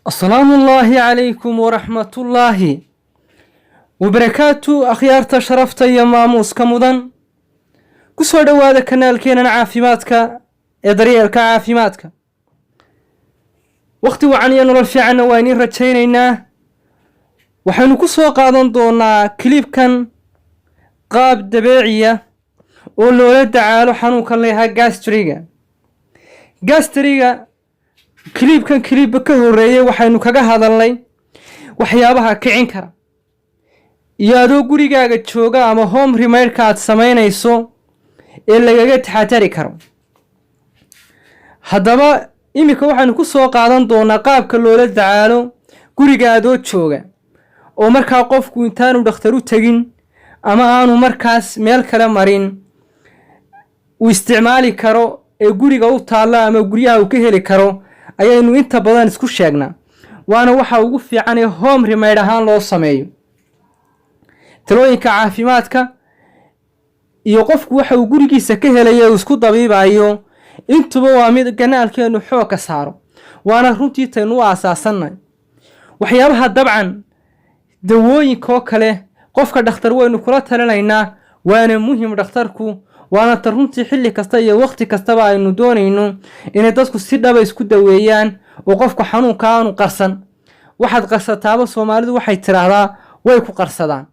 Asalaamu ullaahi calaykum waraxmatullaahi wabarakaatu. Akhyaarta sharafta iyo maamuuska mudan, ku soo dhowaada kanaalkeenan caafimaadka ee Daryeelka Caafimaadka. Wakhti wacan iyo nolol fiicanna waa idiin rajaynaynaa. Waxaynu ku soo qaadan doonaa clipkan qaab dabeeciya oo loola dacaalo xanuunkan leeyahaa gastriga. Gastriga clipkan, clipba ka horreeyey, waxaynu kaga hadalnay waxyaabaha kicin kara iyo adoo gurigaaga jooga ama home remedka aad samaynayso ee lagaga taxatari karo. Haddaba iminka waxaynu ku soo qaadan doonaa qaabka loola dacaalo guriga adoo jooga, oo markaa qofku intaanu dhakhtar u tegin ama aanu markaas meel kale marin uu isticmaali karo ee guriga u taalla ama guryaha uu ka heli karo ayaynu inta badan isku sheegnaa, waana waxa ugu fiican ee home remedy ahaan loo sameeyo. Talooyinka caafimaadka iyo qofku waxa uu gurigiisa ka helaya uu isku dabiibayo intuba waa mid kanaalkeenu xoog ka saaro, waana runtii taynu u aasaasannahay. Waxyaabaha dabcan dawooyinka oo kale qofka dhakhtar waynu kula talinaynaa, waana muhim dhakhtarku, waana ta runtii xilli kasta iyo wakhti kastaba aynu doonayno inay dadku si dhaba isku daweeyaan oo qofku xanuunka aanu qarsan. Waxaad qarsataaba, Soomaalidu waxay tiraahdaa, way ku qarsadaan.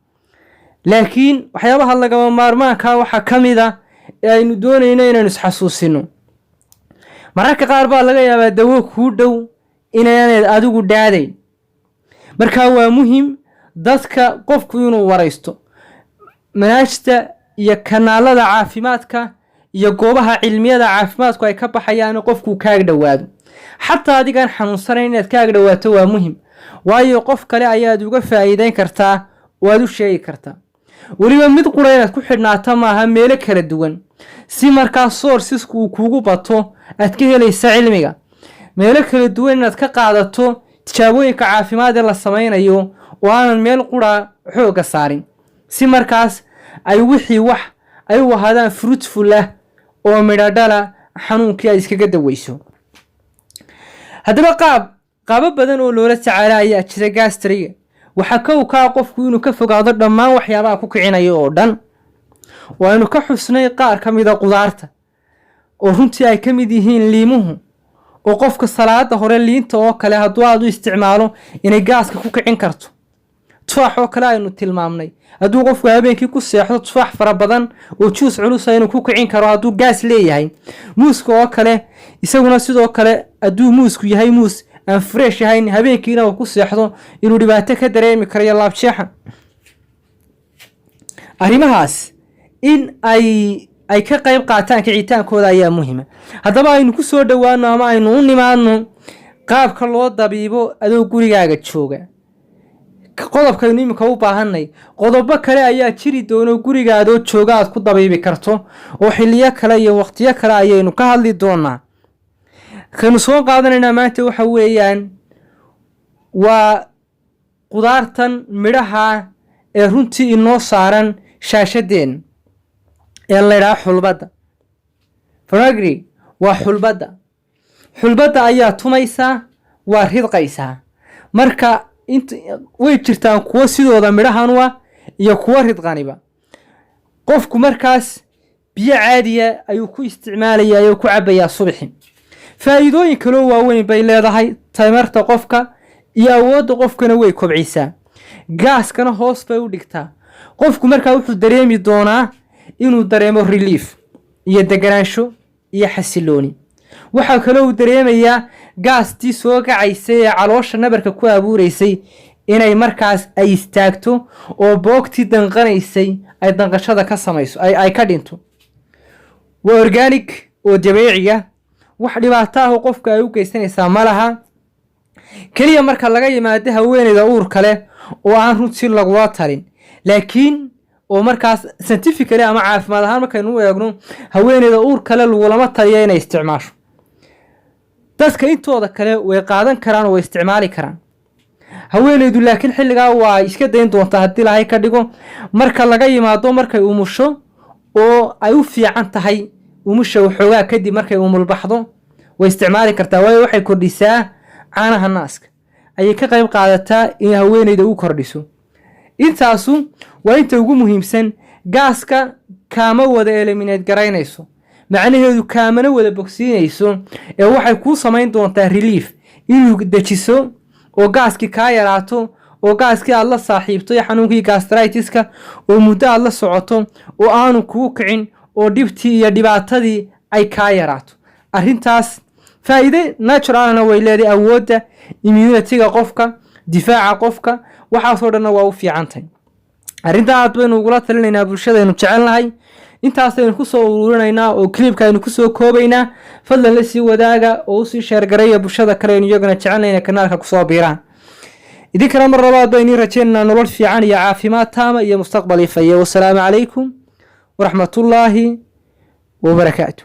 Laakiin waxyaabaha lagama maarmaanka waxaa ka mid a ee aynu doonayno inaynu isxasuusino, mararka qaar baa laga yaabaa dawo kuu dhow inaanad adigu dhaadayn. Markaa waa muhim dadka qofku inuu waraysto manaajta iyo kanaalada caafimaadka iyo goobaha cilmiyada caafimaadku ay ka baxayaan, qofkuu kaaga dhowaado. Xataa adigaan xanuunsanayn inaad kaaga dhowaato waa muhim, waayo qof kale ayaad uga faa'iideyn kartaa oo aad u sheegi kartaa. Weliba mid qura inaad ku xidhnaato maaha, meelo kala duwan, si markaa sourcesku uu kuugu bato aad ka helaysa cilmiga, meelo kala duwan inaad ka qaadato tijaabooyinka caafimaad ee la samaynayo oo aanan meel qura xoogga saarin, si markaas ay wixii wax ay u ahaadaan fruitful ah oo midhodhala xanuunkii aad iskaga daweyso. Haddaba qaabo badan oo loola tacaala ayaa jira gastriga. Waxaa kow kaa qofku inuu ka fogaado dhammaan waxyaabaha ku kicinaya oo dhan. Waaynu ka xusnay qaar ka mida qudaarta oo runtii ay ka mid yihiin liimuhu, oo qofka salaada hore liinta oo kale hadduu aada u isticmaalo inay gaaska ku kicin karto. Tufaax oo kale aynu tilmaamnay, hadduu qofku habeenkii ku seexdo tufaax fara badan oo juus culusa, inuu ku kicin karo hadduu gaas leeyahay. Muuska oo kale isaguna sidoo kale, hadduu muusku yahay muus aan fresh ahayn, habeenkiina uu ku seexdo, inuu dhibaato ka dareemi karayo laabjeexa. Arrimahaas in ay ka qayb qaataan kicitaankooda ayaa muhiima. Haddaba aynu ku soo dhowaano ama aynu u nimaadno qaabka loo dabiibo adoo gurigaaga jooga. Qodobkaynu iminka u baahanay, qodobo kale ayaa jiri doono guriga adoo jooga aad ku dabiibi karto, oo xiliyo kale iyo waqtiyo kale ayaynu ka hadli doonaa. Kaynu soo qaadanaynaa maanta waxa weeyaan waa qudaartan midhaha ee runtii inoo saaran shaashadeen ee laydhaha xulbadda. Fenugreek waa xulbadda. Xulbadda ayaa tumaysaa, waa ridqaysaa. Marka int way jirtaan kuwo sidooda midhahan u ah iyo kuwo ridqaniba. Qofku markaas biyo caadiya ayuu ku isticmaalayaa oo ku cabayaa subaxi. Faa'iidooyin kaloo waaweyn bay leedahay. Tamarta qofka iyo awoodda qofkana way kobcisaa, gaaskana hoos bay u dhigtaa. Qofku markaa wuxuu dareemi doonaa inuu dareemo relief iyo deganaansho iyo xasilooni. Waxaa kaloo uu dareemayaa gaastii soo kacaysay ee caloosha nabarka ku abuureysay inay markaas ay istaagto, oo boogtii danqanaysay ay danqashada ka samayso, ay ka dhinto. Waa organic oo dabeeciya, wax dhibaato ah oo qofka ay u geysanaysaa ma laha, keliya marka laga yimaado haweeneyda uurka leh oo aan runtii lagula talin. Laakiin oo markaas scientifically ama caafimaad ahaan markaynu u eegno, haweeneyda uur kale lagulama taliya inay isticmaasho. Dadka intooda kale way qaadan karaan oo way isticmaali karaan. Haweeneydu laakiin xilligaa waa iska dayn doontaa haddii Ilaahay ka dhigo, marka laga yimaado markay umusho oo ay u fiican tahay umusha. Waxoogaa kadib markay umulbaxdo way isticmaali kartaa, waayo waxay kordhisaa caanaha naaska. Ayay ka qayb qaadataa in haweeneyda u kordhiso. Intaasu waa inta ugu muhiimsan. Gaaska kaama wada eliminate garaynayso, macnaheedu kaamana wada bogsiinayso, ee waxay kuu samayn doontaa relief, inuu dejiso oo gaaskii kaa yaraato, oo gaaskii aad la saaxiibto iyo xanuunkii gastritiska oo muddo aad la socoto oo aanu kuu kicin, oo dhibtii iyo dhibaatadii ay kaa yaraato. Arrintaas faa'iide naturalna way leedahay. Awoodda immunity-ga qofka, difaaca qofka, waxaasoo dhanna waa u fiicantahay. Arrintaa aad baynu ugula talinaynaa bulshadaynu jecelnahay. Intaasaynu kusoo ururinaynaa oo clipka aynu kusoo koobaynaa. Fadlan la sii wadaaga oo usii share gareeya bulshada kale aynu iyagana jecelnayna kanaalka kusoo biiraan. Idinkana mar labaad baynu rajaynaynaa nolol fiican iyo caafimaad taama iyo mustaqbal ifaya. Wasalaamu calaykum waraxmatullaahi wabarakaatu.